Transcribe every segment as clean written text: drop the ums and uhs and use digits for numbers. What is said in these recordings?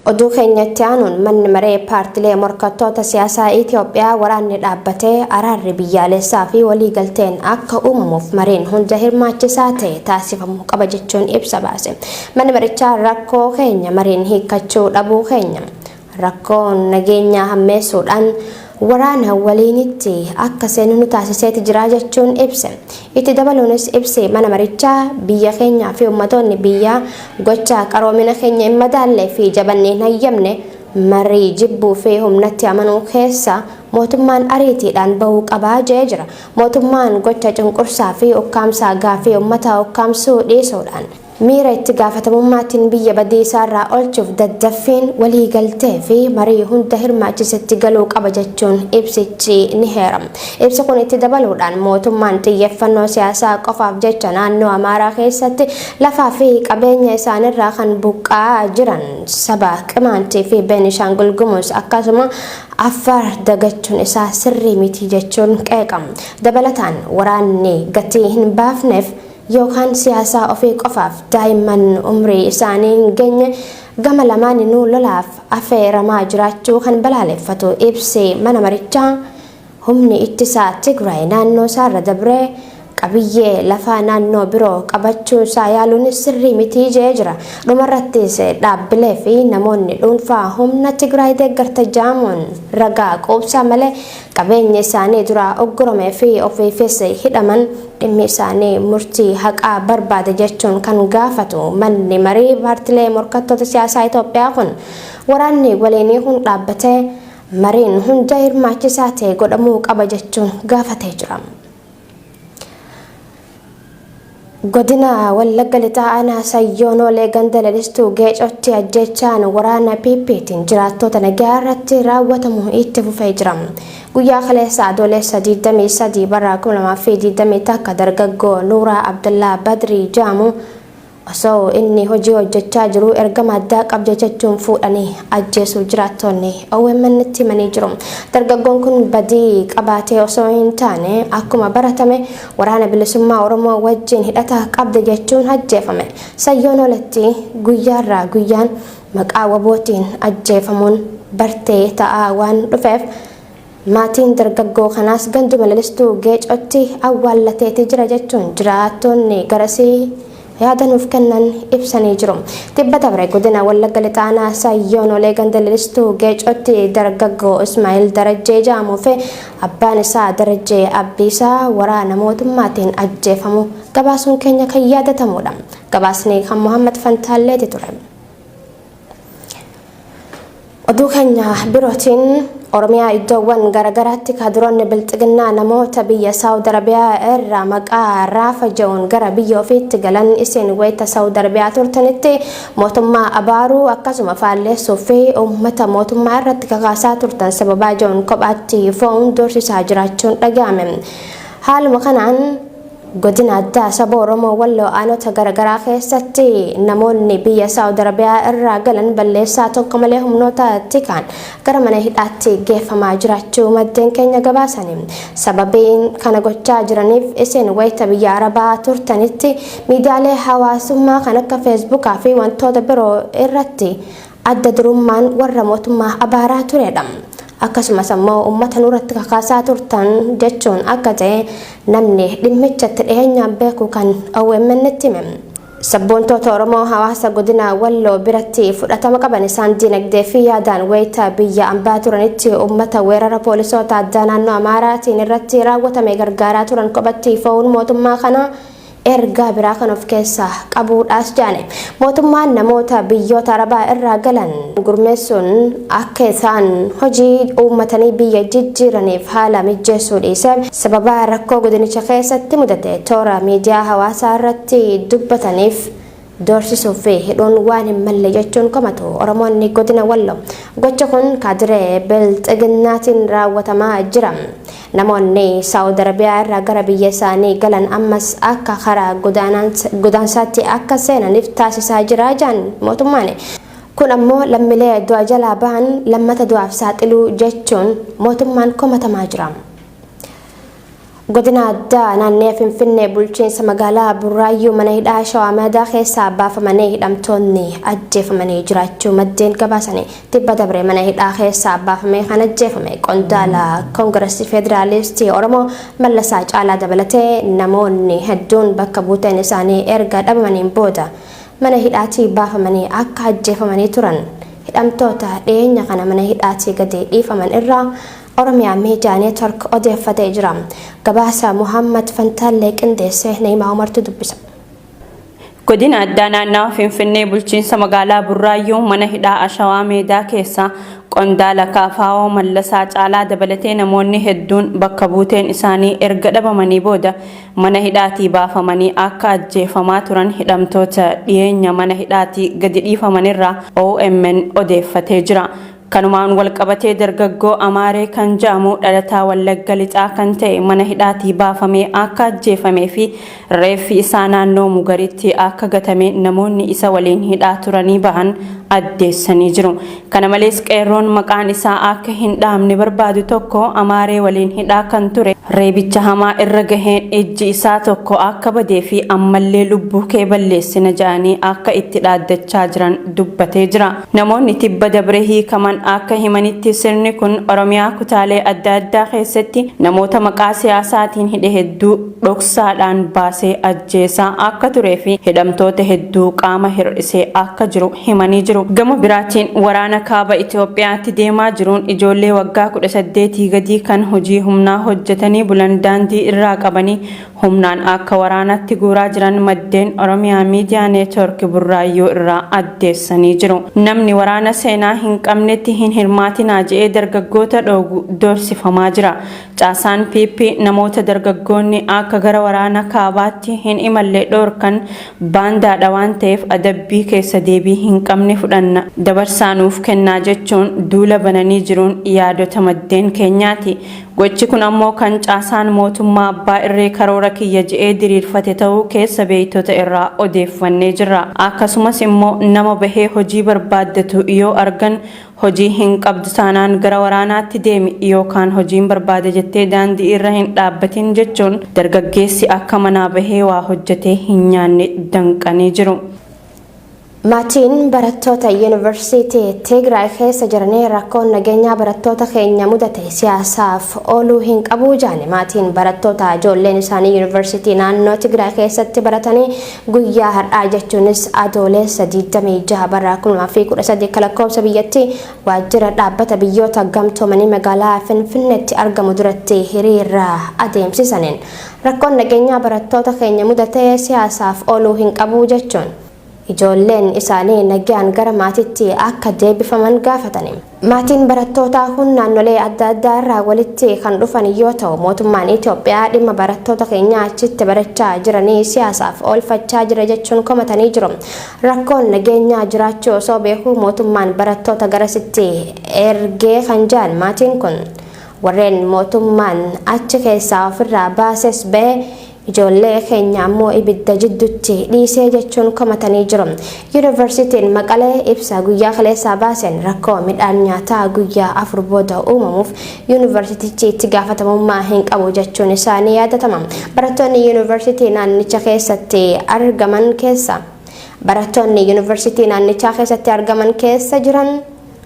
Oduu keenya itti aanuun manni maree paartilee morkattoota siyaasaa Itoophiyaa waraanni dhaabbatee araarri biyyaalessaa fi waliigalteen akka uumamuuf mariin hunda hirmaachisaa ta'e taasifamuu qaba jechuun ibsa baase. Manni marichaa rakkoo keenya mariin hiikkachuu dhabuu keenya rakkoon nageenyaa hammeessuudhaan waraana waliinitti akka seenu nu taasiseeti jira jechuun ibse. Itti dabaluunis ibsi mana marichaa biyya keenyaa fi ummatoonni biyyaa gocha qaroomina keenya hin madaallee fi jabannee hin hayyamne marii jibbuu fi humnatti amanuu keessa mootummaan ariitiidhaan bahuu qabaa jee jira. Mootummaan gocha cunqursaa fi ukkaamsaa gaafii uummataa ukkaamsuu dhiisuudhaan miira itti gaafatamummaatiin biyya badiisaarraa oolchuuf daddaffiin waliigaltee fi marii hunda hirmaachisetti galuu qaba jechuun ibsichi ni heera. Ibsi kun itti dabaluudhaan mootummaan xiyyeeffannoo siyaasaa qofaaf jecha naannoo Amaaraa keessatti lafaa fi qabeenya isaanirraa kan buqqa'aa jiran saba Qimaantii fi Beenishaangul Gumuz akkasuma Affaar dagachuun isaa sirrii miti jechuun qeeqa. Dabalataan waraanni gatii hin baafneef yookaan siyaasaa ofii qofaaf daa'imman umrii isaanii hin geenye gama lamaaninuu lolaaf afeeramaa jiraachuu kan balaaleffatu ibsi mana marichaa humni ittisaa Tigraay naannoo isaarra dabree qabiyyee lafaa naannoo biroo qabachuu isaa yaaluunis sirrii mitii jee jira. Dhumarrattis dhaabbilee fi namoonni dhuunfaa humna Tigraay deeggarta jaamuun ragaa quubsaa malee qabeenya isaanii duraa uggurame fi ofiifis hidhaman dhimmi isaanii murtii haqaa barbaada jechuun kan gaafatu manni marii paartilee morkattoota siyaasaa Itoophiyaa kun waraanni waliinii kun dhaabbatee mariin hunda hirmaachisaa ta'e godhamuu qaba jechuun gaafatee jira. Godina Wallagga Lixaa Aanaa Sayyoonoolee ganda lalistuu Geecootti ajjechaan waraana PPtiin jiraattota nagaa irratti raawwatamu itti fufee jira. Guyyaa kaleessa Adoolessa 23 bara 2021 dargaggoo Nuuraa Abdallaa Badrii jaamu osoo inni hojii hojjechaa jiru ergama addaa qabda jechuun fuudhanii ajjeesuu jiraattonni OMN tti himanii jiru. Dargaggoon kun badii qabaatee osoo hin taane akkuma baratame waraana bilisummaa Oromoo wajjin hidhata qabda jechuun ajjeefame. Sayyoon olitti guyyaarraa guyyaan maqaa wabootiin ajjeefamuun bartee ta'aa waan dhufeef maatiin dargaggoo kanaas ganduma lalistuu Geecootti awwaallateeti jira jechuun jiraattonni garasii yaada nuuf kennan ibsanii jiru. Tibba dabre godina Wallagga Lixaanaa Sayyoon ganda lalistuu Geecootti dargaggoo Ismaa'eel Darajjee jedhamuu fi abbaan isaa Darajjee Abdiisaa waraana mootummaatiin ajjeefamu gabaasuun keenya kan yaadatamudha. Gabaasni kan Muhammad Fantaalleeti ture. Oduu keenya birootiin Oromiyaa iddoowwan garaagaraatti kaadiroonni bilxiginnaa namoota biyya Saawud Arabiyaa irraa maqaa raafa jedhuun gara biyya ofiitti galan isin wayita Saawud Arabiyaa turtanitti mootummaa abaaruu akkasuma faalleessuu fi uummata mootummaa irratti kakaasaa turtan sababaa jedhuun kophaatti fo'uun doorsisaa jiraachuun dhaga'ame. Haaluma kanaan godina addaa saba Oromoo Walloo aanota garaagaraa keessatti namoonni biyya Saawud Arabiyaa irraa galan balleessaa tokko malee humnoota tikaan gara mana hidhaatti geeffamaa jiraachuu maddeen keenya gabaasani. Sababiin kana gochaa jiraniif isin wayita biyya Arabaa turtanitti miidiyaalee hawaasummaa kan akka Feesbuukaa fi wantoota biroo irratti adda durummaan warra mootummaa abaaraa turedha. Akkasumas ammoo uummata nurratti kakaasaa turtan jechuun akka ta'e namni dhimmichatti dhiyeenyaan beeku kan OMN tti hime. Sabboontoota Oromoo hawaasa godina Walloo biratti fudhatama qaban isaan dinagdee fi yaadaan wayita biyya ambaa turanitti uummata weerara poolisoota addaa naannoo Amaaraatiin irratti raawwatame gargaaraa turan kophatti fo'uun mootummaa kana ergaa biraa kan of keessaa qabuudhaas jaane. Mootummaan namoota biyyoota Arabaa irraa galan gurmeessuun akka isaan hojii uummatanii biyya jijjiiraniif haala mijeessuu dhiise sababa rakkoo godinicha keessatti mudate toora miidiyaa hawaasaa irratti dubbataniif doorsisuu fi hidhuun waan hin malle jechuun komatu Oromoonni godina Walloo. Gocha kun kaadiree bilxiginnaatiin raawwatamaa jira. Namoonni Saawud Arabiyaa irraa gara biyya isaanii galan ammas akka karaa godaansaatti akka seenaniif taasisaa jira jaan mootummaan. Kun ammoo lammiilee du'a jalaa bahan lammata du'aaf saaxiluu jechuun mootummaan komatamaa jira. Godina Addaa Naannee Finfinnee Bulchiinsa Magaalaa Burraayyuu mana hidhaa Shawaa Maadaa keessaa baafamanii hidhamtoonni ajjeefamanii jiraachuu maddeen gabaasani. Tibba dabre mana hidhaa keessaa baafamee kan ajjeefame qondaala Koongirasii Federaalistii Oromoo Mallasaa Caalaa dabalatee namoonni hedduun bakka buuteen isaanii erga dhabamaniin booda mana hidhaatii baafamanii akka ajjeefamanii turan hidhamtoota dhiyeenya kana mana hidhaatii gadi dhiifaman irraa Oromia Media Network odeeffatee jira. Gabaasa Muhammad Fantaallee qindeesse Na'imaa Umartu dubbisa. Godina Addaa Naannawa Finfinnee Bulchiinsa Magaalaa Burraayyuu mana hidhaa Ashawaa Meedaa keessaa qondaala KFO Mallasaa Caalaa dabalatee namoonni hedduun bakka buuteen isaanii erga dhabamanii booda mana hidhaatii baafamanii akka ajjeefamaa turan hidhamtoota dhiyeenya mana hidhaatii gadi dhiifamanirraa omn odeeffatee jira. Kanumaan walqabatee dargaggoo Amaaree kan ja'amu dhalataa Wallagga Lixaa kan ta'e mana hidhaatii baafamee akka ajjeefamee fi reeffi isaa naannoo Mugaritti akka gatame namoonni isa waliin hidhaa turanii bahan addeessanii jiru. Kana malees qeerroon maqaan isaa akka hin dhahamne barbaadu tokko Amaaree waliin hidhaa kan ture reebicha hamaa irra gaheen ijji isaa tokko akka badee fi ammallee lubbuu kee balleessina ja'anii akka itti dhaaddachaa jiran dubbatee jira. Namoonni tibba dabre hiikaman akka himanitti sirni kun Oromiyaa kutaalee adda addaa keessatti namoota maqaa siyaasaatiin hidhe hedduu dhoksaadhaan baasee ajjeesaa akka turee fi hidhamtoota hedduu qaama hir'isee akka jiru himanii jiru. Gama biraatiin waraana kaaba Itoophiyaatti deemaa jiruun ijoollee waggaa 18 gadii kan hojii humnaa hojjetanii bulan daandii irraa qabanii humnaan akka waraanaatti guuraa jiran maddeen Oromiyaa Miidiyaa Neetwoork Burraayyuu irraa addeessanii jiru. Namni waraana seenaa hin qabnetti hin hirmaatinaa je'ee dargaggoota dhoogu doorsifamaa jira. Caasaan PP namoota dargaggoonni akka gara waraana kaabaatti hin imalle dhoorkan baandaadha waan ta'eef adabbii keessa deebii hin qabne fudhanna dabarsaa nuuf kennaa jechuun duula bananii jiruun yaadota maddeen keenyaati. Gochi kun ammoo kan caasaan mootummaa abbaa irree karoora kiyya je'ee diriirfate ta'uu keessa beeytota irraa odeeffannee jirra. Akkasumas immoo nama bahee hojii barbaaddatu yoo argan hojii hin qabdu taanaan gara waraanaatti deemi yookaan hojiin barbaada jettee daandii irra hin dhaabbatin jechuun dargaggeessi akka manaa bahee waa hojjetee hin nyaanne danqanii jiru. Maatiin barattoota Yuunivarsiitii Tigraay keessa jiranii rakkoon nageenyaa barattoota keenya mudate siyaasaaf ooluu hin qabu jaani. Maatiin barattoota ijoolleen isaanii Yuunivarsiitii naannoo Tigraay keessatti baratanii guyyaa har'aa jechuunis Adoolessa 26 bara 2013 akka lakkoofsa biyyatti waajjira dhaabbata biyyoota gamtoomanii magaalaa Finfinneetti argamu duratti hiriira adeemsisaniin rakkoon nageenyaa barattoota keenya mudate siyaasaaf ooluu hin qabu jechuun ijoolleen isaanii nagaan gara maatiitti akka deebifaman gaafatani. Maatiin barattootaa kun naannolee adda addaa irraa walitti kan dhufan yoo ta'u, mootummaan Itoophiyaa dhimma barattoota keenyaa achitti barachaa jiranii siyaasaaf oolfachaa jira jechuun komatanii jiru. Rakkoon nageenyaa jiraachuu osoo beekuu mootummaan barattoota garasitti ergee kan jedhan maatiin kun warreen mootummaan achi keessaa ofirraa baases ba'e ijoollee keenya ammoo ibidda jidduutti dhiisee jechuun komatanii jiru. Yuunivarsiitiin Maqalee ibsa guyyaa kaleessaa baaseen rakkoo midhaan nyaataa guyyaa 4 booda uumamuuf yuunivarsiitichi itti gaafatamummaa hin qabu jechuun isaanii yaadatama. Barattoonni yuunivarsiitii naannicha keessatti argaman keessa Barattoonni yuunivarsiitii naannichaa keessatti argaman keessa jiran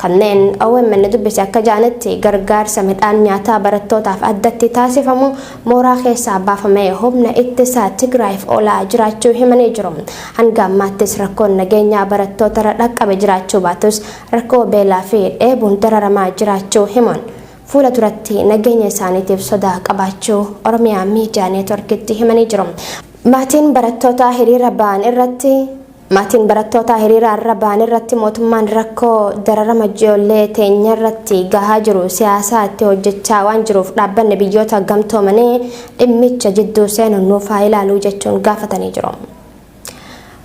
kanneen OMN dubbise akka ja'anitti gargaarsa midhaan nyaataa barattootaaf addatti taasifamu mooraa keessaa baafamee humna ittisaa Tigraayiif oolaa jiraachuu himanii jiru. Hanga ammaattis rakkoon nageenyaa barattootarra dhaqqabe jiraachuu baatus rakkoo beelaa fi dheebuun dararamaa jiraachuu himuun fuula duratti nageenya isaaniitiif sodaa qabaachuu Oromiyaa Miidiyaa Neetworkitti himanii jiru. Maatiin barattootaa hiriira ba'an irratti Maatiin barattootaa hiriira irra ba'an irratti mootummaan rakkoo dararama ijoollee teenya irratti gahaa jiru siyaasaa itti hojjechaa waan jiruuf dhaabbanni biyyoota gamtoomanii dhimmicha jidduu seenuun nuuf haa ilaaluu jechuun gaafatanii jiru.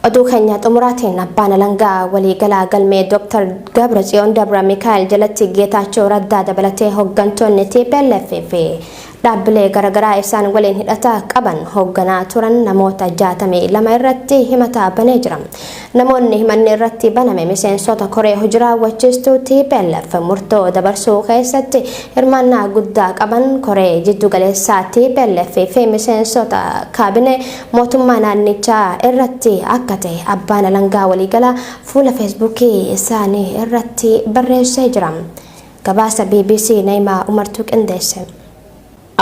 Oduu keenya xumuraatiin Abbaan Alangaa Waliigalaa galmee Dr. Gabratsiyoon Dabra Mikaa'el jalatti Geetaachoo Raddaa dabalatee hoggantoonni tplf fi Dhaabbilee garaagaraa isaan waliin hidhata qaban hoogganaa turan namoota 62 irratti himata banee jira. Namoonni himanni irratti baname miseensota koree hojii raawwachiistuu TPLF murtoo dabarsuu keessatti hirmaannaa guddaa qaban, koree jiddu galeessaa TPLF fi miseensota kaabinee mootummaa naannichaa irratti akka ta'e abbaan alangaa waliigalaa fuula Feesbuukii isaanii irratti barreessee jira. Gabaasa BBC Na'imaa Umartuu qindeesse.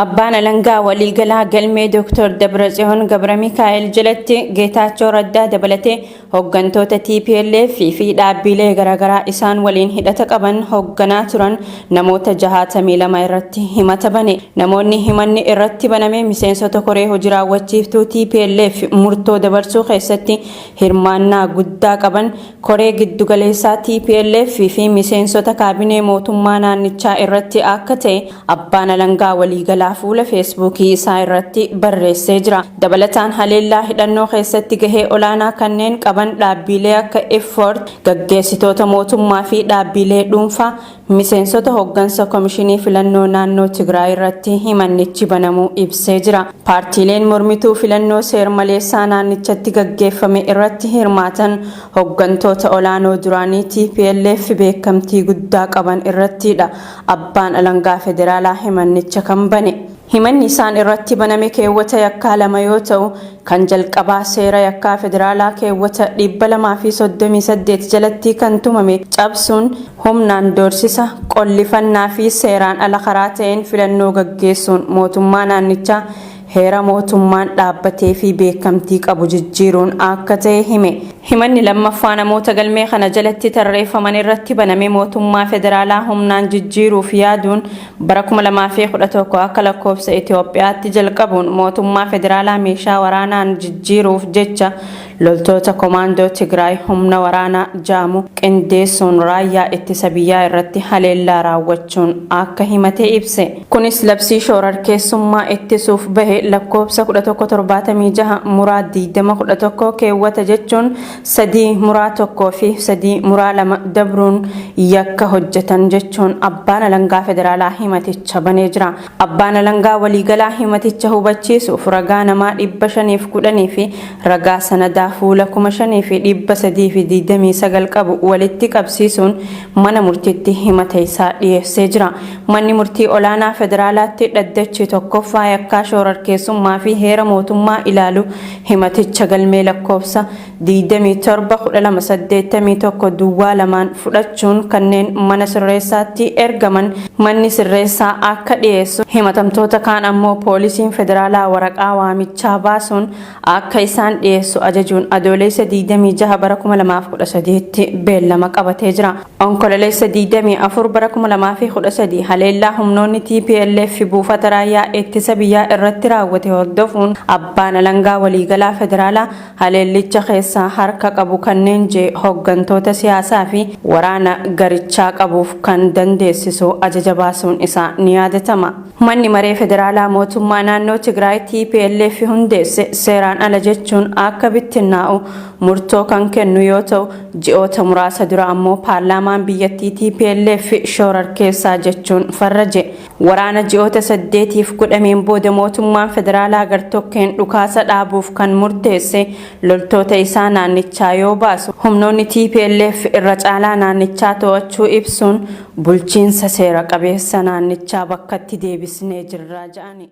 Abbaan alangaa waliigalaa galmee Dr. Dabratsiyoon Gabra Mikaa'el jalatti Geetaachoo Raddaa dabalatee hooggantoota TPLF fi dhaabbilee garaagaraa isaan waliin hidhata qaban hoogganaa turan namoota 62 irratti himata bane. Namoonni himanni irratti baname miseensota koree hojii raawwachiiftuu TPLF murtoo dabarsuu keessatti hirmaannaa guddaa qaban, koree giddugaleessaa TPLF fi miseensota kaabinee mootummaa naannichaa irratti akka ta'e abbaan alangaa waliigalaa fuula Feesbuukii isaa irratti barreessee jira. Dabalataan haleellaa hidhannoo keessatti gahee olaanaa kanneen qaban dhaabbilee akka Effort, gaggeessitoota mootummaa fi dhaabbilee dhuunfaa, miseensota hooggansa komishinii filannoo naannoo Tigraay irratti himannichi banamuu ibsee jira. Paartiileen mormituu filannoo seer-maleessaa naannichatti gaggeeffame irratti hirmaatan hooggantoota olaanoo duraanii TPLF beekamtii guddaa qaban irrattidha abbaan alangaa federaalaa himannicha kan bane. Himanni isaan irratti baname keewwata yakkaa lama yoo ta'u, kan jalqabaa seera yakkaa federaalaa keewwata 238 jalatti kan tumame cabsuun humnaan doorsisa, qollifannaa fi seeraan ala karaa ta'een filannoo gaggeessuun mootummaa naannichaa heera mootummaan dhaabbatee fi beekamtii qabu jijjiiruun akka ta'e hime. Himanni lammaffaa namoota galmee kana jalatti tarreeffaman irratti baname mootummaa federaalaa humnaan jijjiiruuf yaaduun bara 2011 akka lakkoofsa Itoophiyaatti jalqabuun mootummaa federaalaa meeshaa waraanaan jijjiiruuf jecha loltoota komaandoo Tigraay humna waraanaa jaamu qindeessuun raayyaa ittisa biyyaa irratti haleellaa raawwachuun akka himate ibse. Kunis labsii shoorarkeessummaa ittisuuf bahe lakkoofsa 1176 muraa 2011 keewwata jechuun 3 muraa 1 fi 3 muraa 2 dabruun yakka hojjetan jechuun abbaan alangaa federaalaa himaticha banee jira. Abbaan alangaa waliigalaa himaticha hubachiisuuf ragaa namaa 510 fi ragaa sanadaa fuula 5329 qabu walitti qabsiisuun mana murtiitti himata isaa dhiyeessee jira. Manni murtii olaanaa federaalaatti dhaddachi tokkoffaa yakkaa shoorarkeessummaa fi heera mootummaa ilaalu himaticha galmee lakkoofsa 27 12 81 duwwaa 2 fudhachuun kanneen mana sirreessaatti ergaman manni sirreessaa akka dhiyeessu, himatamtoota kaan ammoo poolisiin federaalaa waraqaa waamichaa baasuun akka isaan dhiyeessu ajajuun Adoolessa 26 bara 2013tti beellama qabatee jira. Onkololeessa 24 bara 2013 haleellaa humnoonni TPLF buufata raayyaa ittisa biyyaa irratti raawwate hordofuun abbaan alangaa waliigalaa federaalaa haleellicha keessaa harka qabu kanneen jee hooggantoota siyaasaa fi waraana garichaa qabuuf kan dandeessisu ajaja baasuun isaa ni yaadatama. Manni maree federaalaa mootummaa naannoo Tigraay TPLF hundeesse seeraan ala jechuun akka bittinnaa'u murtoo kan kennu yoo ta'u, ji'oota muraasa dura ammoo paarlaamaan biyyattii TPLF shoorarkeessaa jechuun farraje. Waraana ji'oota 8f godhameen booda mootummaan federaalaa gartokkeen dhukaasa dhaabuuf kan murteesse loltoota isaa naannichaa yoo baasu, humnoonni TPLF irra caalaa naannichaa to'achuu ibsuun bulchiinsa seera qabeessa naannichaa bakkatti deebisnee jirra jedhani.